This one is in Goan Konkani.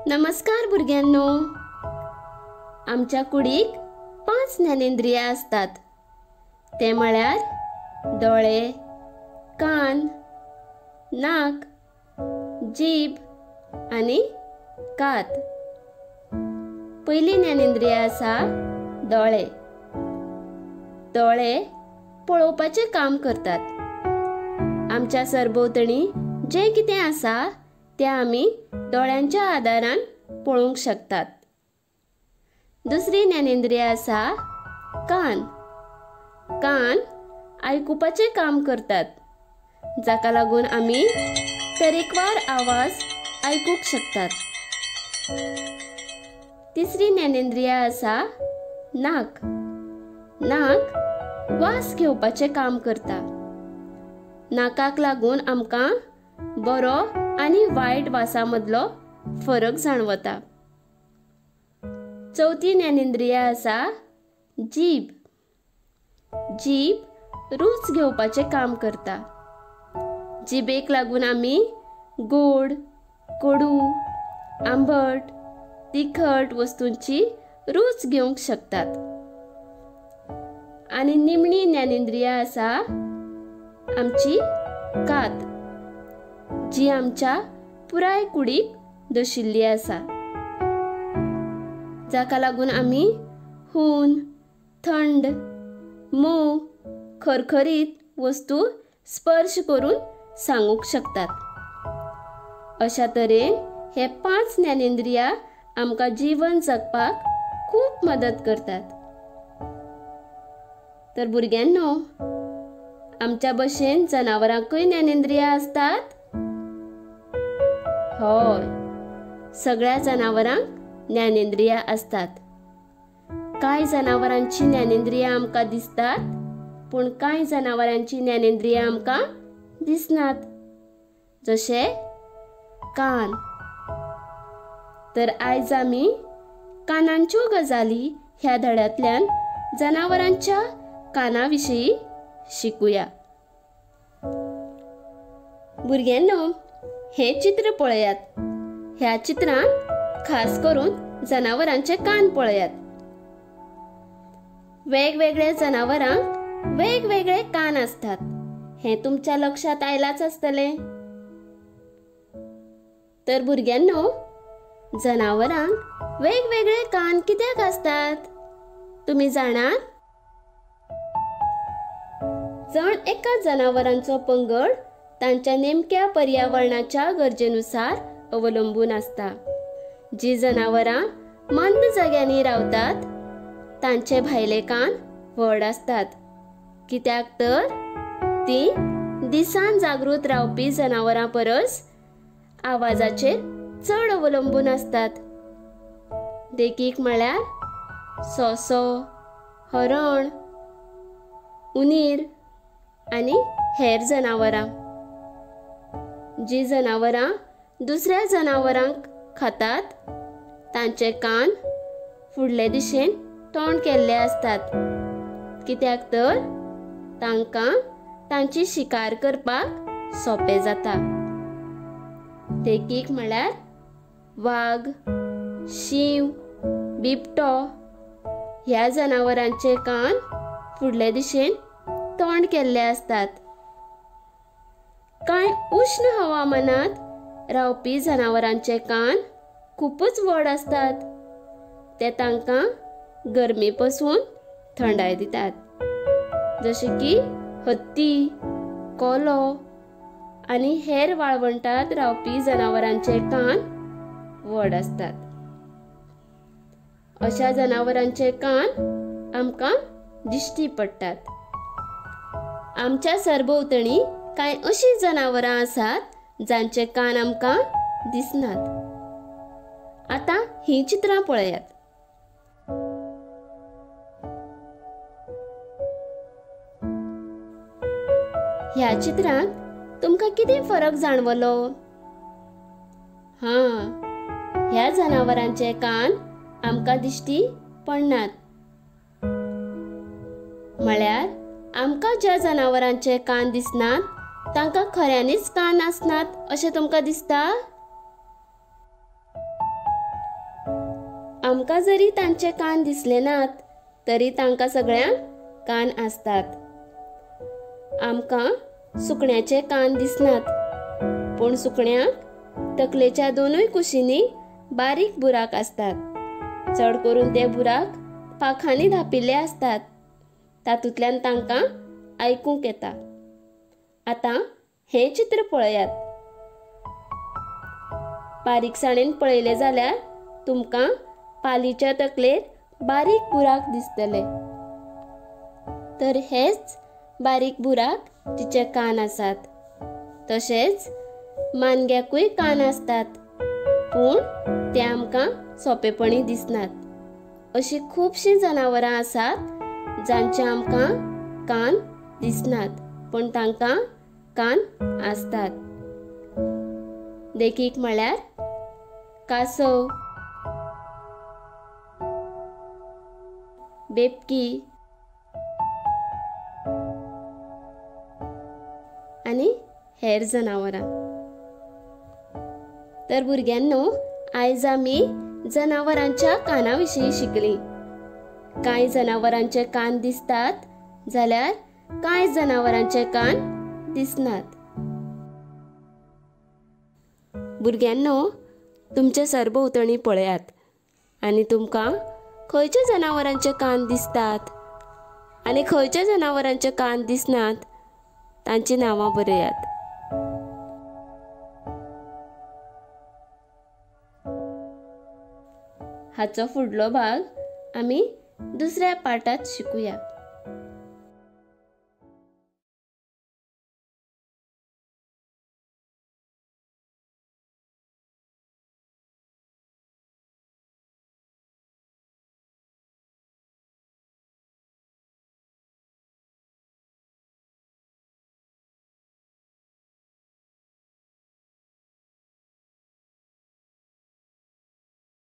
नमस्कार भुरग्यांनो, आमच्या कुडीक 5 ज्ञानेंद्रियां आसतात. ते म्हळ्यार दोळे, कान, नाक, जीभ आनी कात. पयली ज्ञानेंद्रिया आसा दोळे. दोळे पळोवपाचें काम करतात. आमच्या सरभोंवतणी जें कितें आसा तें आमी दोळ्यांच्या आदारान पळोवंक शकतात. दुसरी ज्ञानेंद्रिया आसा कान. कान आयकुपाचें काम करतात, जाका लागून आमी तरेकवार आवाज आयकूंक शकतात. तिसरी ज्ञानेंद्रिया आसा नाक. नाक वास घेवपाचें काम करता. नाकाक लागून आमकां बरो आनी वायट वासा मदलो फरक जाणवता. चवथी ज्ञानेंद्रिया आसा जीभ. जीभ रूच घेवपाचें काम करता. जिबेक लागून आमी गोड, कडू, आंबट, तिखट वस्तूंची रूच घेवंक शकतात. आनी निमणी ज्ञानेंद्रिया आसा आमची कात, जी आमच्या पुराय कुडीक दशिल्ली आसा, जाका लागून आमी हून, थंड, मोव, खरखरीत वस्तू स्पर्श करून सांगूंक शकतात. अशा तरेन हे 5 ज्ञानेंद्रिया आमकां जीवन जगपाक खूब मदत करतात. तर भुरग्यांनो, आमच्या भशेन जनावरांकूय ज्ञानेंद्रिया आसतात? हय, सगळ्या जनावरांक ज्ञानेंद्रिया आसतात. कांय जनावरांची ज्ञानेंद्रिया आमकां दिसतात, पूण कांय जनावरांची ज्ञानेंद्रिया आमकां दिसनात, जशे कान. तर आयज आमी कानांच्यो गजाली ह्या धड्यांतल्यान जनावरांच्या काना विशीं शिकुया. भुरग्यांनो, हें चित्र पळयात. ह्या चित्रांत खास करून जनावरांचे कान पळयात. वेगवेगळ्या जनावरांक वेगवेगळे कान आसतात हें तुमच्या लक्षांत आयलाच आसतलें. तर भुरग्यांनो, जनावरांक वेगवेगळे कान कित्याक आसतात तुमी जाणात? जण एका जनावरांचो पंगड तांच्या नेमक्या पर्यावरणाच्या गरजेनुसार अवलंबून आसता. जी जनावरां मंद जाग्यांनी रावतात तांचे भायले कान व्हड आसतात, कित्याक तर ती दिसान जागृत रावपी जनावरां परस आवाजाचेर चड अवलंबून आसतात. देखीक म्हळ्यार सोंसो, हरण, उंदीर आनी हेर जनावरां. जी जनावरां दुसऱ्या जनावरांक खातात तांचे कान फुडले दिशेन तोंड केल्ले आसतात, कित्याक तर तांकां तांची शिकार करपाक सोंपें जाता. देखीक म्हळ्यार वाग, शींव, बिबटो ह्या जनावरांचे कान फुडले दिशेन तोंड केल्ले आसतात. कांय उश्ण हवामानांत रावपी जनावरांचे कान खूबच व्हड आसतात, ते तांकां गरमे पसून थंडाय दितात, जशें की हत्ती, कोलो आनी हेर वाळवंटांत रावपी जनावरांचे कान व्हड आसतात. अशा जनावरांचे कान आमकां दिश्टी पडटात. आमच्या सरभोंवतणी कांय अशीं जनावरां आसात जांचे कान आमकां दिसनात. आतां हीं चित्रां पळयात. ह्या चित्रांत तुमकां कितें फरक जाणवलो? हां, ह्या जनावरांचे कान आमकां दिश्टी पडनात. म्हळ्यार आमकां ज्या जनावरांचे कान दिसनात तांकां खऱ्यांनीच कान आसनात अशें तुमकां दिसता? आमकां जरी तांचे कान दिसले नात तरी तांकां सगळ्यांक कान आसतात. आमकां सुकण्याचे कान दिसनात, पूण सुकण्याक तकलेच्या दोनूय कुशींनी बारीक बुराक आसतात. चड करून ते बुराक पाखांनी धांपिल्ले आसतात. तातूंतल्यान तांकां आयकूंक येता. आतां हें चित्र पळयात. बारीकसाणेन पळयलें जाल्यार तुमकां पालीच्या तकलेर बारीक बुराक दिसतले. तर हेच बारीक बुराक तिचे कान आसात. तशेंच मानग्याकूय कान आसतात, पूण ते आमकां सोंपेपणी दिसनात. अशीं खुबशीं जनावरां आसात जांचे आमकां कान दिसनात, पूण तांकां कान आसतात. देखीक म्हळ्यार कासव, बेबकी आनी हेर जनावरां. तर भुरग्यांनो, आयज आमी जनावरांच्या काना विशीं शिकलीं. कांय जनावरांचे कान दिसतात जाल्यार कांय जनावरांचे कान दिसनात. भुरग्यांनो, तुमचे सरभोंवतणी पळयात आनी तुमकां खंयच्या जनावरांचे कान दिसतात आनी खंयच्या जनावरांचे कान दिसनात तांची नांवां बरयात. हाचो फुडलो भाग आमी दुसऱ्या पाठांत शिकुया.